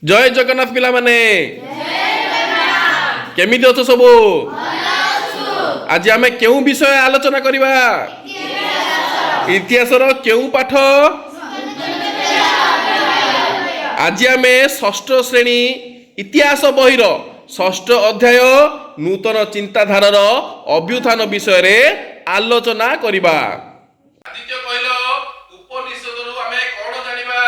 ଜୟ ଜଗନ୍ନାଥ ପିଲାମାନେ, କେମିତି ଅଛ ସବୁ? ଆଜି ଆମେ କେଉଁ ବିଷୟ ଆଲୋଚନା କରିବା? ଇତିହାସର କେଉଁ ପାଠ? ଆଜି ଆମେ ଷଷ୍ଠ ଶ୍ରେଣୀ ଇତିହାସ ବହିର ଷଷ୍ଠ ଅଧ୍ୟାୟ ନୂତନ ଚିନ୍ତାଧାରାର ଅଭ୍ୟୁତ୍ଥାନ ବିଷୟରେ ଆଲୋଚନା କରିବା। ଆଦିତ୍ୟ, କହିଲ, ଉପନିଷଦରୁ ଆମେ କଣ ଜାଣିବା?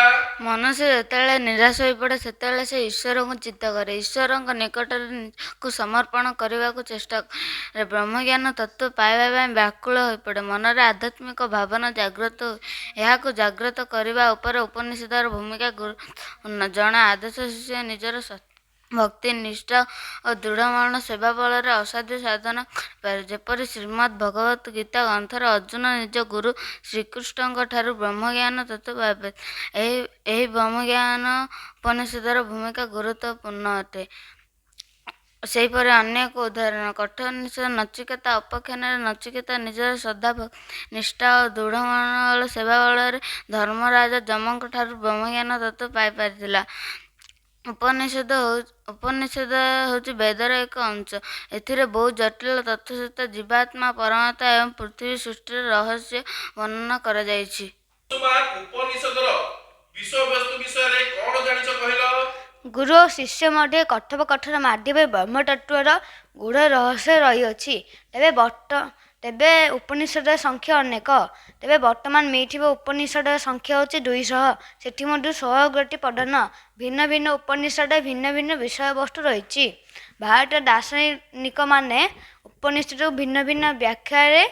ମନୁଷ୍ୟ ଯେତେବେଳେ ନିରାଶ ହୋଇପଡ଼େ, ସେତେବେଳେ ସେ ଈଶ୍ୱରଙ୍କୁ ଚିନ୍ତା କରେ। ଈଶ୍ୱରଙ୍କ ନିକଟରେ ନିଜକୁ ସମର୍ପଣ କରିବାକୁ ଚେଷ୍ଟା କରେ। ବ୍ରହ୍ମଜ୍ଞାନ ତତ୍ତ୍ୱ ପାଇବା ପାଇଁ ବ୍ୟାକୁଳ ହୋଇପଡ଼େ। ମନରେ ଆଧ୍ୟାତ୍ମିକ ଭାବନା ଜାଗ୍ରତ ହୁଏ। ଏହାକୁ ଜାଗ୍ରତ କରିବା ଉପରେ ଉପନିଷଦର ଭୂମିକା ଗୁରୁତ୍ୱପୂର୍ଣ୍ଣ। ଜଣେ ଆଦର୍ଶ ଶିଷ୍ୟ ନିଜର ଭକ୍ତି, ନିଷ୍ଠା ଓ ଦୃଢ଼ମନ ସେବା ବଳରେ ଅସାଧ୍ୟ ସାଧନ କରିପାରେ। ଯେପରି ଶ୍ରୀମଦ୍ ଭଗବତ୍ ଗୀତା ଗ୍ରନ୍ଥରେ ଅର୍ଜୁନ ନିଜ ଗୁରୁ ଶ୍ରୀକୃଷ୍ଣଙ୍କ ଠାରୁ ବ୍ରହ୍ମଜ୍ଞାନ ତତ୍ତ୍ୱ ପାଇପାରିଥିଲେ। ଏହି ବ୍ରହ୍ମଜ୍ଞାନ ଉପନିଷଦର ଭୂମିକା ଗୁରୁତ୍ୱପୂର୍ଣ୍ଣ ଅଟେ। ସେହିପରି ଅନ୍ୟ ଏକ ଉଦାହରଣ କଠୋପନିଷଦ ନଚିକେତା ଉପାଖ୍ୟାନରେ ନଚିକେତା ନିଜର ଶ୍ରଦ୍ଧା, ଭକ୍ତି, ନିଷ୍ଠା ଓ ଦୃଢ଼ ମନୋବଳ ସେବା ବଳରେ ଧର୍ମରାଜ ଯମଙ୍କ ଠାରୁ ବ୍ରହ୍ମଜ୍ଞାନ ତତ୍ତ୍ୱ ପାଇପାରିଥିଲା। ଉପନିଷଦ ହେଉଛି ବେଦର ଏକ ଅଂଶ। ଏଥିରେ ବହୁତ ଜଟିଳ ତଥ୍ୟ ସହିତ ଜୀବାତ୍ମା, ପରମାତ୍ମା ଏବଂ ପୃଥିବୀ ସୃଷ୍ଟିର ରହସ୍ୟ ବର୍ଣ୍ଣନା କରାଯାଇଛି। ଉପନିଷଦର ବିଷୟବସ୍ତୁ ବିଷୟରେ କଣ ଜାଣିଛ, କହିଲ? ଗୁରୁ ଓ ଶିଷ୍ୟ ମଧ୍ୟରେ କଥୋପକଥନ ମାଧ୍ୟମରେ ବ୍ରହ୍ମତତ୍ତ୍ୱର ଗୂଢ଼ ରହସ୍ୟ ରହିଅଛି। ତେବେ ଉପନିଷଦର ସଂଖ୍ୟା ଅନେକ। ତେବେ ବର୍ତ୍ତମାନ ମିଳିଥିବା ଉପନିଷଦର ସଂଖ୍ୟା ହେଉଛି 200। ସେଥିମଧ୍ୟରୁ 16 ଗୋଟି ପ୍ରଧାନ। ଭିନ୍ନ ଭିନ୍ନ ଉପନିଷଦରେ ଭିନ୍ନ ଭିନ୍ନ ବିଷୟବସ୍ତୁ ରହିଛି। ଭାରତୀୟ ଦାର୍ଶନିକମାନେ ଉପନିଷଦକୁ ଭିନ୍ନ ଭିନ୍ନ ବ୍ୟାଖ୍ୟାରେ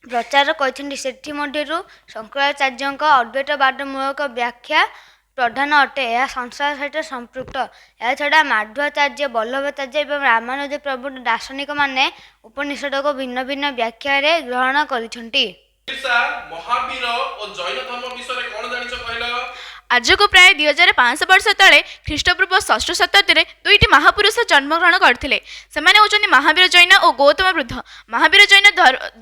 ପ୍ରଚାର କରିଛନ୍ତି। ସେଥିମଧ୍ୟରୁ ଶଙ୍କରାଚାର୍ଯ୍ୟଙ୍କ ଅଦ୍ୱୈତବାଦମୂଳକ ବ୍ୟାଖ୍ୟା ପ୍ରଧାନ ଅଟେ। ଏହା ସଂସାର ସହିତ ସମ୍ପୃକ୍ତ। ଏହାଛଡ଼ା ମାଧ୍ୱାଚାର୍ଯ୍ୟ, ବଲ୍ଲଭାଚାର୍ଯ୍ୟ ଏବଂ ରାମାନୁଜ ପ୍ରଭୃତି ଦାର୍ଶନିକମାନେ ଉପନିଷଦକୁ ଭିନ୍ନ ଭିନ୍ନ ବ୍ୟାଖ୍ୟାରେ ଗ୍ରହଣ କରିଛନ୍ତି। ମହାବୀର ଓ ଜୈନ ଧର୍ମ ବିଷୟରେ କଣ ଜାଣିଛ, କହିଲ? ଆଜକୁ ପ୍ରାୟ 2500 ବର୍ଷ ତଳେ ଖ୍ରୀଷ୍ଟପୂର୍ବ ଷଷ୍ଠ ଶତାବ୍ଦୀରେ ଦୁଇଟି ମହାପୁରୁଷ ଜନ୍ମଗ୍ରହଣ କରିଥିଲେ। ସେମାନେ ହେଉଛନ୍ତି ମହାବୀର ଜୈନ ଓ ଗୌତମ ବୁଦ୍ଧ। ମହାବୀର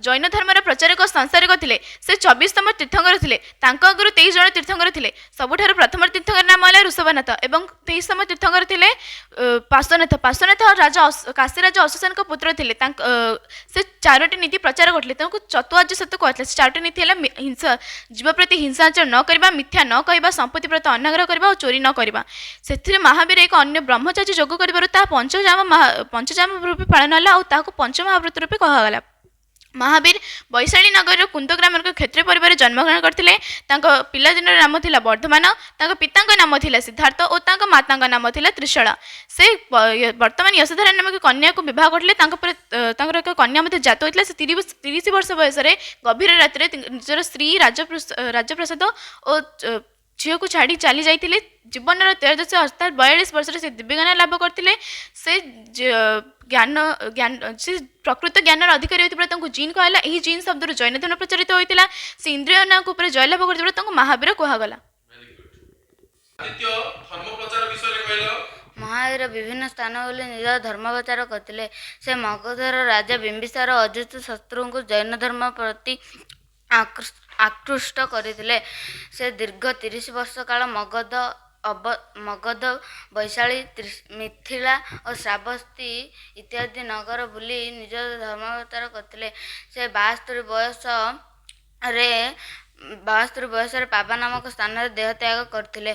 ଜୈନ ଧର୍ମର ପ୍ରଚାରକ, ସଂସାରକ ଥିଲେ। ସେ 24ତମ ତୀର୍ଥଙ୍କର ଥିଲେ। ତାଙ୍କ ଆଗରୁ 23 ଜଣ ତୀର୍ଥଙ୍କର ଥିଲେ। ସବୁଠାରୁ ପ୍ରଥମ ତୀର୍ଥଙ୍କର ନାମ ହେଲା ଋଷଭନାଥ ଏବଂ 23ତମ ତୀର୍ଥଙ୍କର ଥିଲେ ପାର୍ଶ୍ୱନାଥ। ପାର୍ଶ୍ୱନାଥ ରାଜା କାଶୀରାଜ ଅଶ୍ୱସେନଙ୍କ ପୁତ୍ର ଥିଲେ। ସେ ଚାରୋଟି ନୀତି ପ୍ରଚାର କରିଥିଲେ। ତାଙ୍କୁ ଚତୁରାର୍ଯ୍ୟ ସତ୍ୟ କୁହାଯାଇଥିଲା। ସେ ଚାରୋଟି ନୀତି ହେଲା ହିଂସା, ଜୀବ ପ୍ରତି ହିଂସା ଆଚରଣ ନ କରିବା, ମିଥ୍ୟା ନ କହିବା, ସମ୍ପତ୍ତି ପ୍ରତି ଅନାଗ୍ରହ କରିବା ଓ ଚୋରି ନ କରିବା। ସେଥିରେ ମହାବୀର ଏକ ଅନ୍ୟ ବ୍ରହ୍ମଚର୍ଯ୍ୟ ଯୋଗ କରିବାରୁ ତାହା ପଞ୍ଚଯାମ ରୂପେ ପାଳନ ହେଲା ଆଉ ତାହାକୁ ପଞ୍ଚମହାବ୍ରତ ରୂପେ କୁହାଗଲା। ମହାବୀର ବୈଶାଳୀ ନଗରର କୁନ୍ଦ ଗ୍ରାମର ଏକ କ୍ଷତ୍ରିୟ ପରିବାରରେ ଜନ୍ମଗ୍ରହଣ କରିଥିଲେ। ତାଙ୍କ ପିଲାଦିନର ନାମ ଥିଲା ବର୍ଦ୍ଧମାନ। ତାଙ୍କ ପିତାଙ୍କ ନାମ ଥିଲା ସିଦ୍ଧାର୍ଥ ଓ ତାଙ୍କ ମାତାଙ୍କ ନାମ ଥିଲା ତ୍ରିଶଳା। ସେ ବର୍ତ୍ତମାନ ୟଶୋଧରା ନାମକ କନ୍ୟାକୁ ବିବାହ କରିଥିଲେ। ତାଙ୍କ ପରେ ତାଙ୍କର ଏକ କନ୍ୟା ମଧ୍ୟ ଜାତ ହୋଇଥିଲା। ସେ 30 ବର୍ଷ ବୟସରେ ଗଭୀର ରାତିରେ ନିଜର ସ୍ତ୍ରୀ, ରାଜପ୍ରସାଦ ଓ ଝିଅକୁ ଛାଡ଼ି ଚାଲି ଯାଇଥିଲେ। ଜୀବନର ତ୍ରୟୋଦଶ ଅର୍ଥାତ୍ 42 ବର୍ଷରେ ସେ ଦିବ୍ୟଜ୍ଞାନ ଲାଭ କରିଥିଲେ। ସେ ଜ୍ଞାନ ଜ୍ଞାନ ସେ ପ୍ରକୃତ ଜ୍ଞାନର ଅଧିକାରୀ ହୋଇଥିବାରୁ ତାଙ୍କୁ ଜିନ୍ କୁହାଗଲା। ଏହି ଜିନ୍ ଶବ୍ଦରୁ ଜୈନ ଧର୍ମ ପ୍ରଚାରିତ ହୋଇଥିଲା। ସେ ଇନ୍ଦ୍ରିୟମାନଙ୍କ ଉପରେ ଜୟଲାଭ କରିଥିବାରୁ ତାଙ୍କୁ ମହାବୀର କୁହାଗଲା। ଆଦିତ୍ୟ, ଧର୍ମ ପ୍ରଚାର ବିଷୟରେ କହିଲ। ମହାବୀର ବିଭିନ୍ନ ସ୍ଥାନ ବୁଲି ନିଜର ଧର୍ମ ପ୍ରଚାର କରିଥିଲେ। ସେ ମଗଧର ରାଜା ବିମ୍ବିସାର, ଅଜିତ ଶତ୍ରୁଙ୍କୁ ଜୈନ ଧର୍ମ ପ୍ରତି ଆକୃଷ୍ଟ କରିଥିଲେ। ସେ ଦୀର୍ଘ 30 ବର୍ଷ କାଳ ମଗଧ, ବୈଶାଳୀ, ମିଥିଳା ଓ ଶ୍ରାବସ୍ତୀ ଇତ୍ୟାଦି ନଗର ବୁଲି ନିଜର ଧର୍ମ ପ୍ରଚାର କରିଥିଲେ। ସେ 72 ବୟସରେ ପାବା ନାମକ ସ୍ଥାନରେ ଦେହତ୍ୟାଗ କରିଥିଲେ।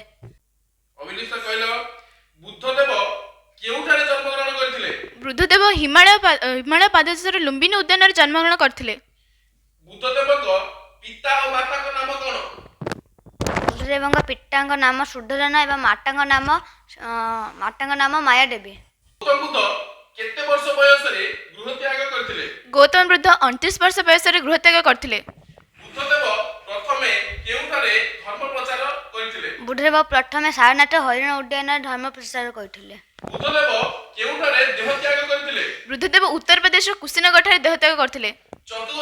ଅଭିଲିପ୍ସା, କହିଲ, ବୁଦ୍ଧଦେବ କେଉଁଠାରେ ଜନ୍ମଗ୍ରହଣ କରିଥିଲେ? ବୁଦ୍ଧଦେବ ହିମାଳୟ ପାଦଦେଶର ଲୁମ୍ବିନୀ ଉଦ୍ୟାନରେ ଜନ୍ମଗ୍ରହଣ କରିଥିଲେ। ବୁଦ୍ଧଦେବଙ୍କ ପିତା ଓ ମାତାଙ୍କ ନାମ କଣ? ବୁଦ୍ଧଦେବଙ୍କ ପିତାଙ୍କ ନାମ ଶୁଦ୍ଧୋଦନ ଏବଂ ମାତାଙ୍କ ନାମ ମାୟାଦେବୀ। ଗୌତମ ବୁଦ୍ଧ କେତେ ବର୍ଷ ବୟସରେ ଗୃହତ୍ୟାଗ କରିଥିଲେ? ଗୌତମ ବୁଦ୍ଧ 29 ବର୍ଷ ବୟସରେ ଗୃହତ୍ୟାଗ କରିଥିଲେ। ବୁଦ୍ଧଦେବ ପ୍ରଥମେ କେଉଁଠାରେ ଧର୍ମ ପ୍ରଚାର କରିଥିଲେ? ବୁଦ୍ଧଦେବ ପ୍ରଥମେ ସାରନାଥ ହରିଣ ଉଦ୍ୟାନରେ ଧର୍ମ ପ୍ରଚାର କରିଥିଲେ। ବୁଦ୍ଧଦେବ କେଉଁଠାରେ ଦେହତ୍ୟାଗ କରିଥିଲେ? ବୁଦ୍ଧଦେବ ଉତ୍ତରପ୍ରଦେଶର କୁଶୀନଗରଠାରେ ଦେହତ୍ୟାଗ କରିଥିଲେ। ଚତୁଃ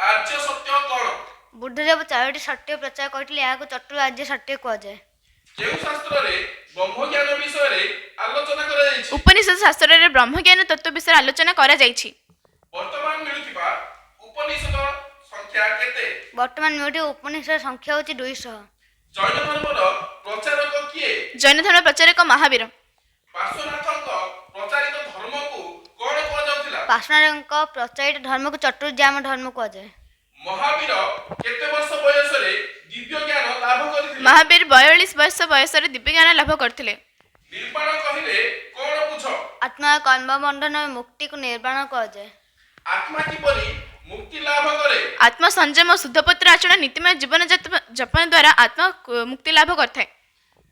ଆର୍ଯ୍ୟ ସତ୍ୟ କଣ? ବୁଦ୍ଧଦେବ ଚାରୋଟି ସତ୍ୟ ପ୍ରଚାର କରିଥିଲେ। ଏହାକୁ ଚତୁରାର୍ଯ୍ୟ ସତ୍ୟ କୁହାଯାଏ। କେଉଁ ଶାସ୍ତ୍ରରେ ବ୍ରହ୍ମଜ୍ଞାନ ବିଷୟରେ ଆଲୋଚନା କରାଯାଇଛି? ଉପନିଷଦ ଶାସ୍ତ୍ରରେ ବ୍ରହ୍ମଜ୍ଞାନ ତତ୍ତ୍ୱ ବିଷୟରେ ଆଲୋଚନା କରାଯାଇଛି। ବର୍ତ୍ତମାନ ମିଳୁଥିବା ଉପନିଷଦ ସଂଖ୍ୟା କେତେ? ବର୍ତ୍ତମାନ ମିଳୁଥିବା ଉପନିଷଦ ସଂଖ୍ୟା ହେଉଛି 200। ଜୈନ ଧର୍ମର ପ୍ରଚାରକ କିଏ? ଜୈନ ଧର୍ମ ପ୍ରଚାରକ ମହାବୀର। ପାର୍ଶ୍ୱନାଥଙ୍କ ପ୍ରଚାରିତ ଧର୍ମକୁ କ'ଣ କୁହାଯାଉଥିଲା? ପାର୍ଶ୍ୱନାଥଙ୍କ ପ୍ରଚାରିତ ଧର୍ମକୁ ଚତୁର୍ଯାମ ଧର୍ମ କୁହାଯାଏ। ମହାବୀର କେତେ ବର୍ଷ ବୟସରେ ଦିବ୍ୟ ଜ୍ଞାନ ଲାଭ କରିଥିଲେ? ମହାବୀର 42 ବର୍ଷ ବୟସରେ ଦିବ୍ୟଜ୍ଞାନ ଲାଭ କରିଥିଲେ। ନିର୍ବାଣ କହିଲେ କ'ଣ ବୁଝ? ଆତ୍ମାର କର୍ମବନ୍ଧନ ଓ ମୁକ୍ତିକୁ ନିର୍ବାଣ କୁହାଯାଏ। ଆତ୍ମା କିପରି ମୁକ୍ତି ଲାଭ କରେ? ଆତ୍ମ ସଂଯମ ଓ ଶୁଦ୍ଧପତ୍ର ଆଚରଣ ନୀତିମୟ ଜୀବନ ଯାପନ ଦ୍ୱାରା ଆତ୍ମା ମୁକ୍ତି ଲାଭ କରିଥାଏ।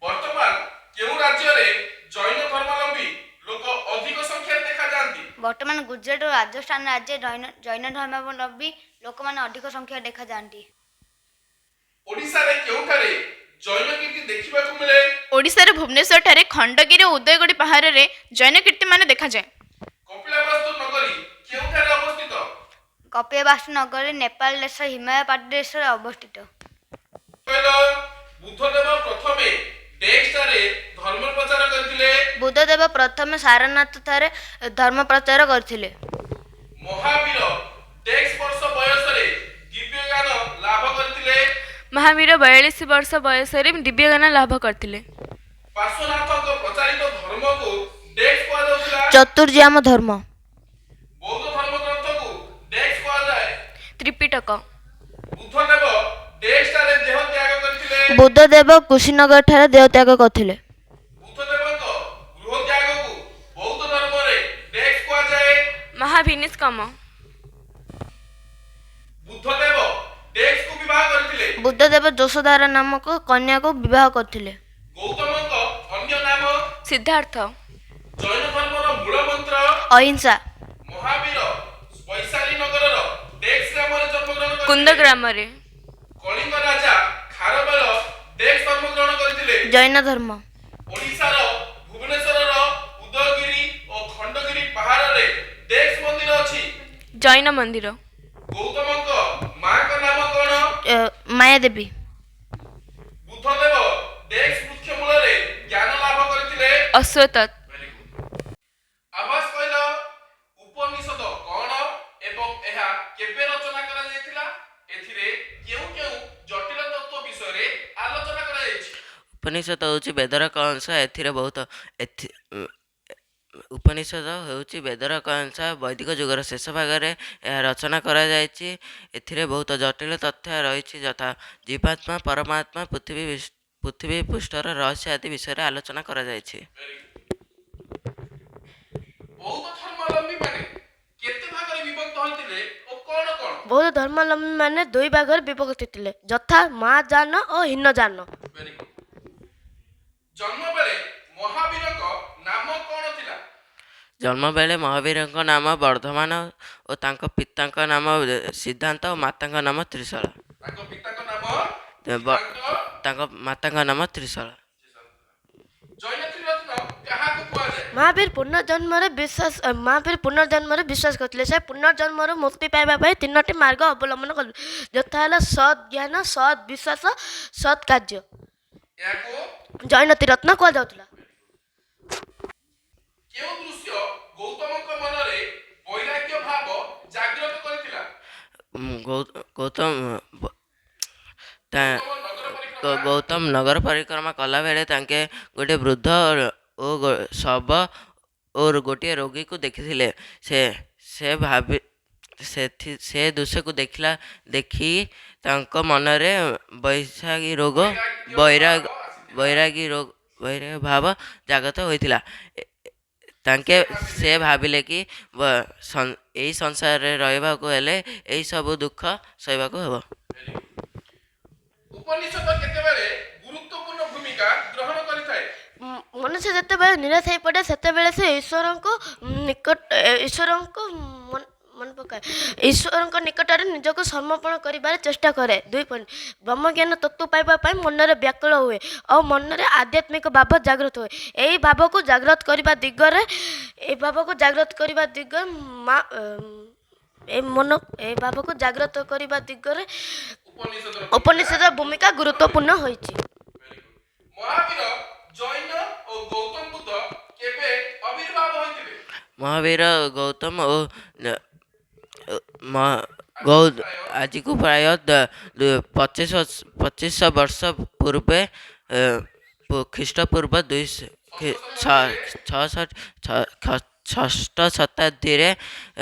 ବର୍ତ୍ତମାନ କେଉଁ ରାଜ୍ୟରେ ଜୈନ ଧର୍ମାବଲମ୍ବୀ ଲୋକ ଅଧିକ ସଂଖ୍ୟାରେ ଦେଖାଯାଆନ୍ତି? ବର୍ତ୍ତମାନ ଗୁଜୁରାଟ ଓ ରାଜସ୍ଥାନ ରାଜ୍ୟରେ ଜୈନ ଧର୍ମାବଲମ୍ବୀ ଲୋକମାନେ ଅଧିକ ସଂଖ୍ୟାରେ ଦେଖାଯାଆନ୍ତି। ଓଡ଼ିଶାରେ କେଉଁଠାରେ ଜୈନ କୀର୍ତ୍ତି ଦେଖିବାକୁ ମିଳେ? ଓଡ଼ିଶାର ଭୁବନେଶ୍ୱରଠାରେ ଖଣ୍ଡଗିରି ଓ ଉଦୟଗିରି ପାହାଡ଼ରେ ଜୈନ କୀର୍ତ୍ତିମାନ ଦେଖାଯାଏ। କପିଳାବସ୍ତୁ ନଗରୀ କେଉଁଠାରେ ଅବସ୍ଥିତ? କପିଳବାସୁ ନଗରୀ ନେପାଳ ଦେଶ ହିମାଳୟ ପାଦଦେଶରେ ଅବସ୍ଥିତ। କହିଲ, ବୁଦ୍ଧଦେବ ପ୍ରଥମେ ଡେକ୍ସଠାରେ ଧର୍ମ ପ୍ରଚାର କରିଥିଲେ। ବୁଦ୍ଧଦେବ ପ୍ରଥମେ ସାରନାଥଠାରେ ଧର୍ମ ପ୍ରଚାର କରିଥିଲେ। ମହାବୀର ଡେକ୍ସ ବର୍ଷ ବୟସରେ ଦିବ୍ୟ ଜ୍ଞାନ ଲାଭ କରିଥିଲେ। ମହାବୀର 42 ବର୍ଷ ବୟସରେ ଦିବ୍ୟଜ୍ଞାନ ଲାଭ କରିଥିଲେ। ପାର୍ଶ୍ୱନାଥଙ୍କ ପ୍ରଚାରିତ ଧର୍ମକୁ ଡେକ୍ସ କୁହାଯାଉଥିଲା। ଚତୁର୍ଯାମ ଧର୍ମ। ବୌଦ୍ଧ ଧର୍ମ ଗ୍ରନ୍ଥକୁ ଡେକ୍ସ କୁହାଯାଏ। ତ୍ରିପିଟକ। ବୁଦ୍ଧଦେବ ଡେକ୍ସଠାରେ ଦେହ ତ୍ୟାଗ କରିଥିଲେ। ବୁଦ୍ଧଦେବ କୁଶୀନଗର ଠାରେ ଦେହ ତ୍ୟାଗ କରିଥିଲେ। ବୁଦ୍ଧଦେବଙ୍କ ଗୃହ ତ୍ୟାଗକୁ ବୌଦ୍ଧ ଧର୍ମରେ ଡେକ୍ସ କୁହାଯାଏ। ମହାଭିନିଷ୍କମ। ବୁଦ୍ଧଦେବ ଡେକ୍ସକୁ ବିବାହ କରିଥିଲେ। ବୁଦ୍ଧଦେବ ଯଶୋଧାରା ନାମକ କନ୍ୟାକୁ ବିବାହ କରିଥିଲେ। ଗୌତମଙ୍କ ଅନ୍ୟ ନାମ? ସିଦ୍ଧାର୍ଥ। ଜୈନ ଧର୍ମର ମୂଳ ମନ୍ତ୍ର? ଅହିଂସା। ମହାବୀର ବୈଶାଳୀ ନଗରର ଡେକ୍ସ ଗ୍ରାମରେ ଜନ୍ମଗ୍ରହଣ କୁନ୍ଦ କରିଥିଲେ। ଗ୍ରାମରେ। କଳିଙ୍ଗ ରାଜା ଖାରବେଳ ଡେକ୍ସ ଧର୍ମ ଗ୍ରହଣ କରିଥିଲେ। ଜୈନ ଧର୍ମ। ଓଡ଼ିଶାର ଭୁବନେଶ୍ୱରର ଉଦୟଗିରି ଓ ଖଣ୍ଡଗିରି ପାହାଡ଼ରେ ଡେକ୍ସ ମନ୍ଦିର ଅଛି। ଜୈନ ମନ୍ଦିର। ଗୌତମଙ୍କ ମାଙ୍କ ନାମ କ'ଣ? ମାୟାଦେବୀ। ବୁଦ୍ଧଦେବ ଡେକ୍ସ ବୃକ୍ଷ ମୂଳରେ ଜ୍ଞାନ ଲାଭ କରିଥିଲେ। ଅଶ୍ୱତତ୍। Very good. ଆଭାସ କହିଲ, ଉପନିଷଦ କ'ଣ ଏବଂ ଏହା କେବେ ରଚନା କରାଯାଇଥିଲା? ଏଥିରେ କେଉଁ କେଉଁ ଜଟିଳ ତତ୍ତ୍ୱ ବିଷୟରେ ଆଲୋଚନା କରାଯାଇଛି? ଉପନିଷଦ ହେଉଛି ବେଦର ଏକ ଅଂଶ। ଏଥିରେ ବହୁତ ଏଥି ଉପନିଷଦ ହେଉଛି ବେଦର ଏକ ଅଂଶ। ବୈଦିକ ଯୁଗର ଶେଷ ଭାଗରେ ଏହା ରଚନା କରାଯାଇଛି। ଏଥିରେ ବହୁତ ଜଟିଳ ତଥ୍ୟ ରହିଛି, ଯଥା ଜୀବାତ୍ମା, ପରମାତ୍ମା, ପୃଥିବୀ ପୃଷ୍ଠର ରହସ୍ୟ ଆଦି ବିଷୟରେ ଆଲୋଚନା କରାଯାଇଛି। Very good. ବୌଦ୍ଧ ଧର୍ମାବଲମ୍ବୀମାନେ କେତେ ଭାଗରେ ବିଭକ୍ତ ହୋଇଥିଲେ ଓ କ'ଣ କ'ଣ? ବୌଦ୍ଧ ଧର୍ମାବଲମ୍ବୀମାନେ ଦୁଇ ଭାଗରେ ବିଭକ୍ତ ଥିଲେ, ଯଥା ମହାଯାନ ଓ ହୀନଯାନ। Very good. ଜନ୍ମ ବେଳେ ମହାବୀରଙ୍କ ନାମ କ'ଣ ଥିଲା? ଜନ୍ମ ବେଳେ ମହାବୀରଙ୍କ ନାମ ବର୍ଦ୍ଧମାନ ଓ ତାଙ୍କ ପିତାଙ୍କ ନାମ ସିଦ୍ଧାନ୍ତ ଓ ମାତାଙ୍କ ନାମ ତ୍ରିଶଳା। ତାଙ୍କ ପିତାଙ୍କ ନାମ ସିଦ୍ଧାନ୍ତ। ତାଙ୍କ ମାତାଙ୍କ ନାମ ତ୍ରିଶଳା। ଜୈନ ତ୍ରିରତ୍ନ କାହାକୁ କୁହାଯାଏ? ମହାବୀର ପୁନର୍ଜନ୍ମରେ ବିଶ୍ୱାସ କରିଥିଲେ। ସେ ପୁନର୍ଜନ୍ମରୁ ମୁକ୍ତି ପାଇବା ପାଇଁ ତିନୋଟି ମାର୍ଗ ଅବଲମ୍ବନ କଲେ, ଯଥା ହେଲା ସତ୍ ଜ୍ଞାନ, ସତ୍ ବିଶ୍ୱାସ, ସତ୍ କାର୍ଯ୍ୟ। ଏହାକୁ ଜୈନ ତ୍ରିରତ୍ନ କୁହାଯାଉଥିଲା। କେଉଁ ଦୃଶ୍ୟ ଗୌତମଙ୍କ ମନରେ ବୈରାଗ୍ୟ ଭାବ ଜାଗ୍ରତ କରିଥିଲା? ଗୌତମ ଗୌତମ ନଗର ପରିକ୍ରମା। ଗୌତମ ନଗର ପରିକ୍ରମା କଲାବେଳେ ତାଙ୍କେ ଗୋଟେ ବୃଦ୍ଧ ଓ ଶବ ଓ ଗୋଟିଏ ରୋଗୀକୁ ଦେଖିଥିଲେ। ସେ ସେ ଭାବି ସେଥି ସେ ଦୃଶ୍ୟକୁ ଦେଖି ତାଙ୍କ ମନରେ ବୈଶାଖୀ ରୋଗ ବୈରାଗ୍ୟ ବୈରାଗ ଭାବ ଆସିଥିଲା। ବୈରାଗୀ ରୋଗ ବୈରାଗ୍ୟ ଭାବ ଜାଗତ ହୋଇଥିଲା। ତାଙ୍କେ ସେ ଭାବିଲେ କି ଏଇ ସଂସାରରେ ରହିବାକୁ ହେଲେ ଏହିସବୁ ଦୁଃଖ ସହିବାକୁ ହେବ। Very good. ଉପନିଷଦ କେତେବେଳେ ଗୁରୁତ୍ୱପୂର୍ଣ୍ଣ ଭୂମିକା ଗ୍ରହଣ କରିଥାଏ? ମନୁଷ୍ୟ ଯେତେବେଳେ ନିରାଶ ହେଇପଡ଼େ, ସେତେବେଳେ ସେ ଈଶ୍ୱରଙ୍କୁ ନିକଟ ଈଶ୍ୱରଙ୍କୁ ମନେ ପକାଏ, ଈଶ୍ୱରଙ୍କ ନିକଟରେ ନିଜକୁ ସମର୍ପଣ କରିବାର ଚେଷ୍ଟା କରେ। ଦୁଇ ପଏଣ୍ଟ ବ୍ରହ୍ମଜ୍ଞାନ ତତ୍ତ୍ୱ ପାଇବା ପାଇଁ ମନରେ ବ୍ୟାକୁଳ ହୁଏ ଆଉ ମନରେ ଆଧ୍ୟାତ୍ମିକ ଭାବ ଜାଗ୍ରତ ହୁଏ। ଏହି ଭାବକୁ ଜାଗ୍ରତ କରିବା ଦିଗରେ ମା ଏ ମନ ଏହି ଭାବକୁ ଜାଗ୍ରତ କରିବା ଦିଗରେ ଉପନିଷଦର ଉପନିଷଦର ଭୂମିକା ଗୁରୁତ୍ୱପୂର୍ଣ୍ଣ ହୋଇଛି। Very good. Mahavir Jain ଓ ଗୌତମ ବୁଦ୍ଧ କେବେ ଆବିର୍ଭାବ ହୋଇଥିଲେ? ମହାବୀର ଗୌତମ ଓ ଆଜିକୁ ପ୍ରାୟ 2500 ବର୍ଷ ପୂର୍ବେ। ଖ୍ରୀଷ୍ଟପୂର୍ବ 266 ଷଷ୍ଠ ଶତାବ୍ଦୀରେ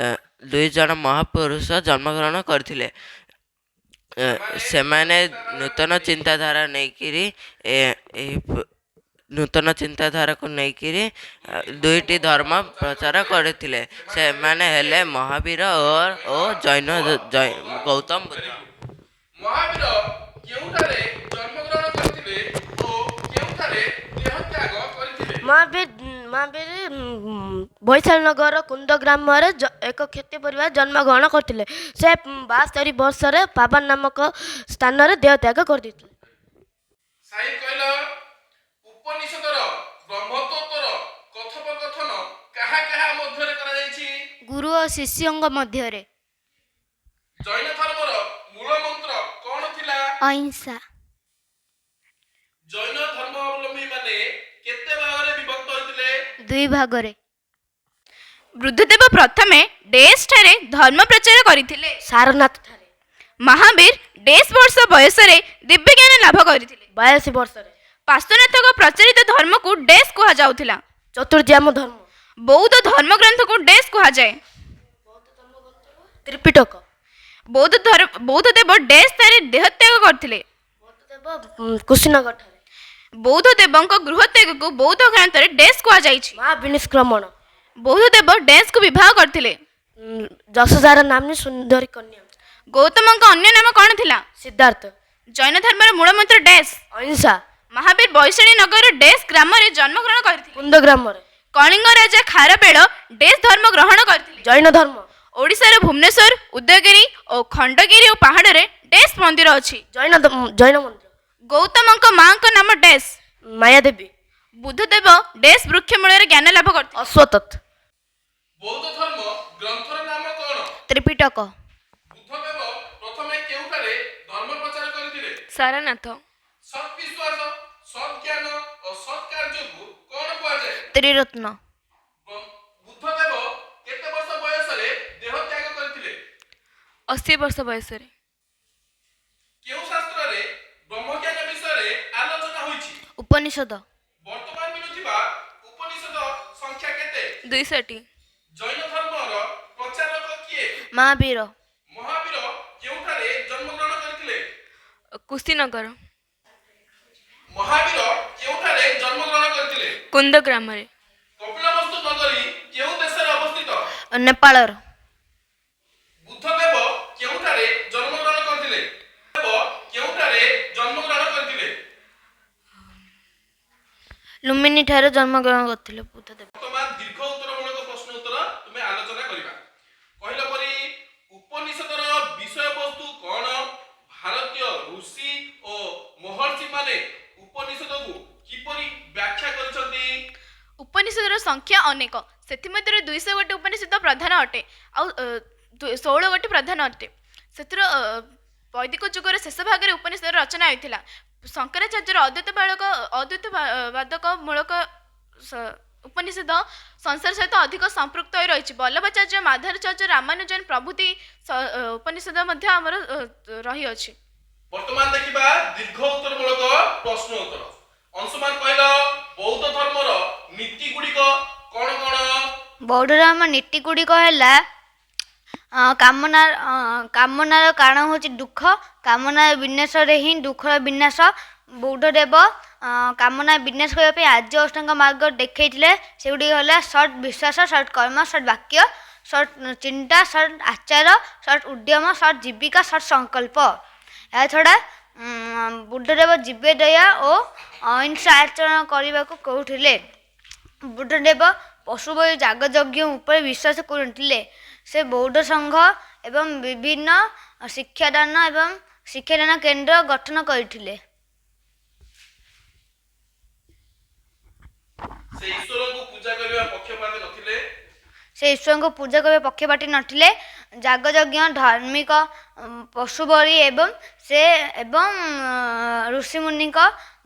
ଦୁଇଜଣ ମହାପୁରୁଷ ଜନ୍ମଗ୍ରହଣ କରିଥିଲେ। ସେମାନେ ନୂତନ ଚିନ୍ତାଧାରା ନେଇକିରି, ଏହି ନୂତନ ଚିନ୍ତାଧାରାକୁ ନେଇକିରି ଦୁଇଟି ଧର୍ମ ପ୍ରଚାର କରିଥିଲେ। ସେମାନେ ହେଲେ ମହାବୀର ଓ ଜୈନ ଗୌତମ ବୁଦ୍ଧ। ମହାବୀର କେଉଁଠାରେ ଜନ୍ମଗ୍ରହଣ କରିଥିଲେ ଓ କେଉଁଠାରେ ଦେହତ୍ୟାଗ କରିଥିଲେ? ମହାବୀର ବୈଶାଳୀ ନଗର କୁନ୍ଦ ଗ୍ରାମରେ ଏକ କ୍ଷତ୍ରିୟ ପରିବାରରେ ଜନ୍ମଗ୍ରହଣ କରିଥିଲେ। ସେ 72 ବର୍ଷରେ ପାବାନ ନାମକ ସ୍ଥାନରେ ଦେହତ୍ୟାଗ କରିଦେଇଥିଲେ। ସାହିଦ କହିଲ, ଉପନିଷଦର ବ୍ରହ୍ମତତ୍ତ୍ୱର କଥୋପକଥନ କାହା କାହା ମଧ୍ୟରେ କରାଯାଇଛି? ଗୁରୁ ଓ ଶିଷ୍ୟଙ୍କ ମଧ୍ୟରେ। ଜୈନ ଧର୍ମର ମୂଳ ମନ୍ତ୍ର କଣ ଥିଲା? ଅହିଂସା। ଜୈନ ଧର୍ମାବଲମ୍ବୀ ମାନେ କେତେ ଭାଗରେ ବିଭକ୍ତ ହୋଇଥିଲେ? ଦୁଇ ଭାଗରେ। ବୁଦ୍ଧଦେବ ପ୍ରଥମେ ଡେସ୍ ଠାରେ ଧର୍ମ ପ୍ରଚାର କରିଥିଲେ। ସାରନାଥ ଠାରେ। ମହାବୀର ଡେସ୍ ବର୍ଷ ବୟସରେ ଦିବ୍ୟଜ୍ଞାନ ଲାଭ କରିଥିଲେ। 82 ବର୍ଷରେ। ପାର୍ଶ୍ୱନାଥଙ୍କ ପ୍ରଚାରିତ ଧର୍ମକୁ ଡେସ୍ କୁହାଯାଉଥିଲା। ଚତୁର୍ଦ୍ୟାମ ଧର୍ମ। ବୌଦ୍ଧ ଧର୍ମଗ୍ରନ୍ଥକୁ ଡେସ୍ କୁହାଯାଏ। ତ୍ରିପିଟକ। ବୌଦ୍ଧଦେବ ଡେସ୍ ଠାରେ ଦେହତ୍ୟାଗ କରିଥିଲେ। ବୌଦ୍ଧଦେବ କୁଶୀନଗର ଠାରେ। ବୌଦ୍ଧ ଦେବଙ୍କ ଗୃହତ୍ୟାଗକୁ ବୌଦ୍ଧ ଗ୍ରନ୍ଥରେ ଡେସ୍ କୁହାଯାଇଛି। ମହାବିନିଷ୍କ୍ରମଣ। ବୌଦ୍ଧଦେବ ଡେସ୍କୁ ବିବାହ କରିଥିଲେ। ଯଶୋଧାରା ନାମ୍ନୀ ସୁନ୍ଦରୀ କନ୍ୟା। ଗୌତମଙ୍କ ଅନ୍ୟ ନାମ କ'ଣ ଥିଲା? ସିଦ୍ଧାର୍ଥ। ଜୈନ ଧର୍ମର ମୂଳ ମନ୍ତ୍ର ଡେସ୍। ଅହିଂସା। ମହାବୀର ବୈଶାଳୀ ନଗର ଡେସ୍ ଗ୍ରାମରେ ଜନ୍ମଗ୍ରହଣ କରିଥିଲେ। କୁନ୍ଦ ଗ୍ରାମରେ। କଳିଙ୍ଗ ରାଜା ଖାରବେଳ ଡେସ୍ ଧର୍ମ ଗ୍ରହଣ କରିଥିଲେ। ଜୈନ ଧର୍ମ। ଓଡ଼ିଶାର ଭୁବନେଶ୍ୱର, ଉଦୟଗିରି ଓ ଖଣ୍ଡଗିରି ଓ ପାହାଡ଼ରେ ଡେସ୍ ମନ୍ଦିର ଅଛି। ଜୈନ ମନ୍ଦିର। ଗୌତମଙ୍କ ମାଙ୍କ ନାମ ଡେସ୍। ମାୟାଦେବୀ। ବୁଦ୍ଧଦେବ ଡେସ୍ ବୃକ୍ଷ ମୂଳରେ ଜ୍ଞାନ ଲାଭ କରିଥିଲେ। ଅଶ୍ୱତଥ୍। ବୌଦ୍ଧ ଧର୍ମ ଗ୍ରନ୍ଥର ନାମ କଣ? ତ୍ରିପିଟକ। ବୁଦ୍ଧଦେବ ପ୍ରଥମେ କେଉଁଠାରେ ଧର୍ମ ପ୍ରଚାର କରିଥିଲେ? ସାରନାଥ। ସତ୍ ବିଶ୍ୱାସ, ସତ୍ ଜ୍ଞାନ ଓ ସତ୍ କାର୍ଯ୍ୟକୁ କଣ କୁହାଯାଏ? ତ୍ରିରତ୍ନ। ବୁଦ୍ଧଦେବ କେତେ ବର୍ଷ ବୟସରେ ଦେହତ୍ୟାଗ କରିଥିଲେ? 80 ବର୍ଷ ବୟସରେ। କେଉଁ ଶାସ୍ତ୍ରରେ ବ୍ରହ୍ମଜ୍ଞାନ ବିଷୟରେ ଆଲୋଚନା ହୋଇଛି? ଉପନିଷଦ। ବର୍ତ୍ତମାନ ମିଳୁଥିବା ଉପନିଷଦ ସଂଖ୍ୟା କେତେ? 200ଟି। ଜୈନ ଧର୍ମର ପ୍ରଚାରକ କିଏ? ମହାବୀର। ମହାବୀର କେଉଁଠାରେ ଜନ୍ମଗ୍ରହଣ କରିଥିଲେ? କୁଶୀନଗର। ମହାବୀର କେଉଁଠାରେ ଜନ୍ମଗ୍ରହଣ କରିଥିଲେ? କୁନ୍ଦ ଗ୍ରାମରେ। କପିଳବସ୍ତୁ ନଗରୀ କେଉଁ ଦେଶରେ ଅବସ୍ଥିତ? ନେପାଳର। ବୁଦ୍ଧଦେବ କେଉଁଠାରେ ଜନ୍ମଗ୍ରହଣ କରିଥିଲେ? ଦେବ କେଉଁଠାରେ ଜନ୍ମଗ୍ରହଣ କରିଥିଲେ? ଲୁମ୍ବିନୀ ଠାରେ ଜନ୍ମଗ୍ରହଣ କରିଥିଲେ ବୁଦ୍ଧଦେବ। ବର୍ତ୍ତମାନ ଦୀର୍ଘ ଉତ୍ତରମୂଳକ ପ୍ରଶ୍ନ ଉତ୍ତର ତୁମେ ଆଲୋଚନା କରିବା। କହିଲା ପରି, ଉପନିଷଦର ବିଷୟବସ୍ତୁ କଣ? ଭାରତୀୟ ଋଷି ଓ ମହର୍ଷି ମାନେ ଉପନିଷଦକୁ କିପରି ବ୍ୟାଖ୍ୟା କରିଛନ୍ତି? ଉପନିଷଦର ସଂଖ୍ୟା ଅନେକ। ସେଥିମଧ୍ୟରୁ 200 ଗୋଟି ଉପନିଷଦ ପ୍ରଧାନ ଅଟେ, ଆଉ 16 ଗୋଟି ପ୍ରଧାନ ଅଟେ। ସେଥିରୁ ବୈଦିକ ଯୁଗର ଶେଷ ଭାଗରେ ଉପନିଷଦର ରଚନା ହୋଇଥିଲା। ଶଙ୍କରାଚାର୍ଯ୍ୟର ଅଦ୍ୱୈତ ବାଳକ ଅଦ୍ୱୈତ ବାଦକ ମୂଳକ ଉପନିଷଦ ସଂସାର ସହିତ ଅଧିକ ସମ୍ପୃକ୍ତ ହୋଇ ରହିଛି। ବଲ୍ଲଭାଚାର୍ଯ୍ୟ, ମାଧବାଚାର୍ଯ୍ୟ, ରାମାନୁଜନ ପ୍ରଭୃତି ଉପନିଷଦ ମଧ୍ୟ ଆମର ରହିଅଛି। ବର୍ତ୍ତମାନ ଦେଖିବା ଦୀର୍ଘ ଉତ୍ତରମୂଳକ ପ୍ରଶ୍ନ ଉତ୍ତର। ଅଂଶୁମାନ କହିଲ, ବୌଦ୍ଧ ଧର୍ମର ନୀତି ଗୁଡ଼ିକ କଣ କଣ? ବୌଦ୍ଧ ଧର୍ମ ନୀତି ଗୁଡ଼ିକ ହେଲା କାମନାର କାରଣ ହେଉଛି ଦୁଃଖ। କାମନାର ବିନାଶରେ ହିଁ ଦୁଃଖର ବିନାଶ। ବୌଦ୍ଧଦେବ କାମନା ବିନାଶ କରିବା ପାଇଁ ଆର୍ଯ୍ୟ ଅଷ୍ଟାଙ୍ଗ ମାର୍ଗ ଦେଖେଇଥିଲେ। ସେଗୁଡ଼ିକ ହେଲା ସତ୍ ବିଶ୍ୱାସ, ସତ୍ କର୍ମ, ସତ୍ ବାକ୍ୟ, ସତ୍ ଚିନ୍ତା, ସତ୍ ଆଚାର, ସତ୍ ଉଦ୍ୟମ, ସତ୍ ଜୀବିକା, ସତ୍ ସଂକଳ୍ପ। ଏହା ଛଡ଼ା ବୁଦ୍ଧଦେବ ଜୀବେ ଦୟା ଓ ଅହିଂସା ଆଚରଣ କରିବାକୁ କହୁଥିଲେ। ବୁଦ୍ଧଦେବ ପଶୁ ବଳି, ଯାଗଯଜ୍ଞ ଉପରେ ବିଶ୍ୱାସ କରୁନଥିଲେ। ସେ ବୌଦ୍ଧ ସଂଘ ଏବଂ ବିଭିନ୍ନ ଶିକ୍ଷାଦାନ ଏବଂ ଶିକ୍ଷାଦାନ କେନ୍ଦ୍ର ଗଠନ କରିଥିଲେ। ସେ ଈଶ୍ୱରଙ୍କୁ ପୂଜା କରିବା ପକ୍ଷପାତ ନଥିଲେ। ସେ ଈଶ୍ୱରଙ୍କୁ ପୂଜା କରିବା ପକ୍ଷପାତୀ ନଥିଲେ। ଯାଗଯଜ୍ଞ, ଧାର୍ମିକ, ପଶୁ ବଳି ଏବଂ ସେ ଏବଂ ଋଷିମୁନିଙ୍କ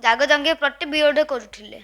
ଯାଗଯଜ୍ଞ ପ୍ରତି ବିରୋଧ କରୁଥିଲେ।